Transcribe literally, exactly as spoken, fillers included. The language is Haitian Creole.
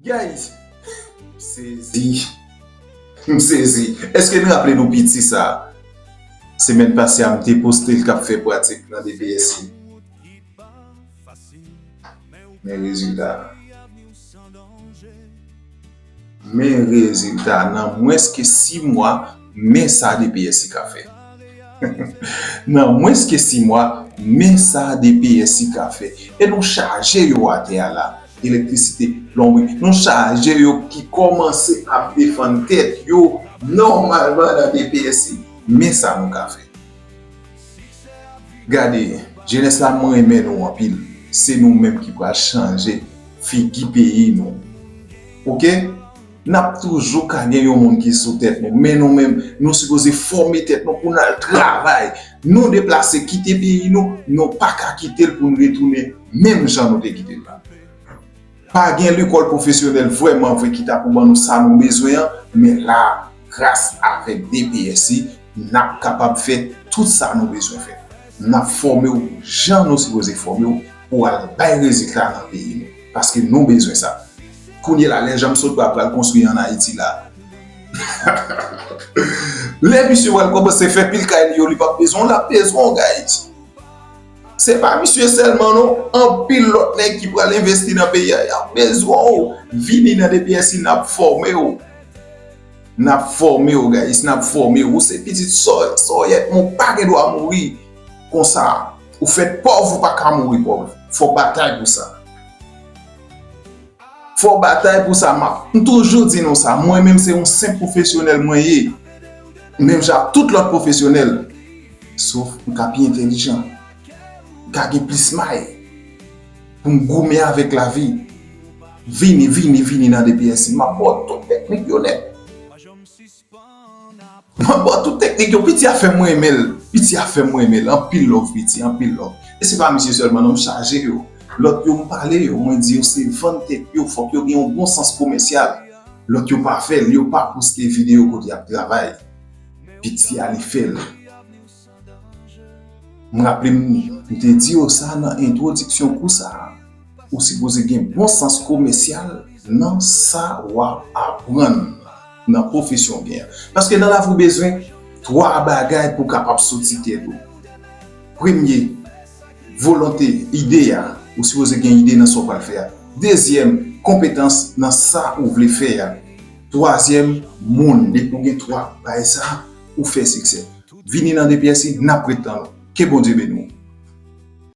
Guys, m sezi. M sezi. Èske n raple nou piti sa? Semèn pase a, m te poste l k ap fè pratik nan D P S I. Men rezilta. Men rezilta, nan mwens ke sis mwa, men sa D P S I ka fè. Nan mwens ke sis mwa, men sa D P S I ka fè. E nou chaje yo atè a la. Elektrisite, plonbri. Nou chaje yo ki kòmanse ap defann tèt yo nòmalman nan D P S I. Men sa nou ka fè. Gade, jenès la, mwen renmen nou anpil. Se nou menm ki pral chanje figi peyi nou. Oke? N ap toujou ka gen yon moun ki sou tèt nou, men nou menm, nou sipoze fòme tèt nou pou n al travay. Nou deplase, kite peyi nou, nou pa ka kite l pou n retounen menm jan nou te kite l la. Pa gen lekòl pwofesyonèl vrèman vre ki ta pou ban nou sa nou bezwen an, men la, gras avèk D P S I, n ap kapab fè tout sa nou bezwen fè. N ap fòme w jan nou sipoze fòme w pou al bay rezilta nan peyi nou. Paske nou bezwen sa. Kounye la, lè jan m sot pa pral konstwi an Ayiti la. Lè misye pral kòmanse fè pil kay li yo, li p ap bezwen w, l ap bezwen w, guys. Se pa misye sèlman non, anpil lòt nèg ki pral envesti nan peyi a, y ap bezwen w. Vini nan D P S I, n ap fòme w. N ap fòme w, guys, n ap fòme w. Ou se pitit sò, sòyèt, men w pa gen dwa mouri konsa. Ou fèt pòv, ou pa ka mouri pòv. Fò w batay pou sa. Fò w batay pou sa, m ap, m toujou di nou sa, mwen menm se yon senp pwofesyonèl mwen ye. Menm jan ak tout lòt pwofesyonèl. Sof m ka pi entèlijan. M ka gen plis may. Pou m goumen avèk lavi. Vini, vini, vini nan D P S I. M ap ba w tout teknik yo nèt. Mwen ba w tout teknik yo, piti a fè m renmen l. Piti a fè m renmen l. Anpil love, piti, anpil love. E se pa misye sèlman non, m chaje yo. Lòt yo, m pale yo, mwen di yo se vann tèt yo, fòk yo gen yon bon sans komèsyal. Lòt yo pa fè l, yo pa poste videyo kote y ap travay. Piti a li fè l. M raple m, m te di yo sa nan entwodiksyon kou sa a. Ou sipoze gen bon sans komèsyal nan sa w ap aprann nan pwofesyon w gen an. Paske nan lavi w bezwen twa bagay pou w kapab soti tèt ou. Premye, volonte, ide a. Ou sipoze gen ide nan sa w pral fè a. Dezyèm, konpetans nan sa ou vle fè a. Twazyèm, moun. Depi w gen twa bagay sa, ou fè siksè. Vini nan D P S I, n ap ret tann ou. Ke Bondye beni w.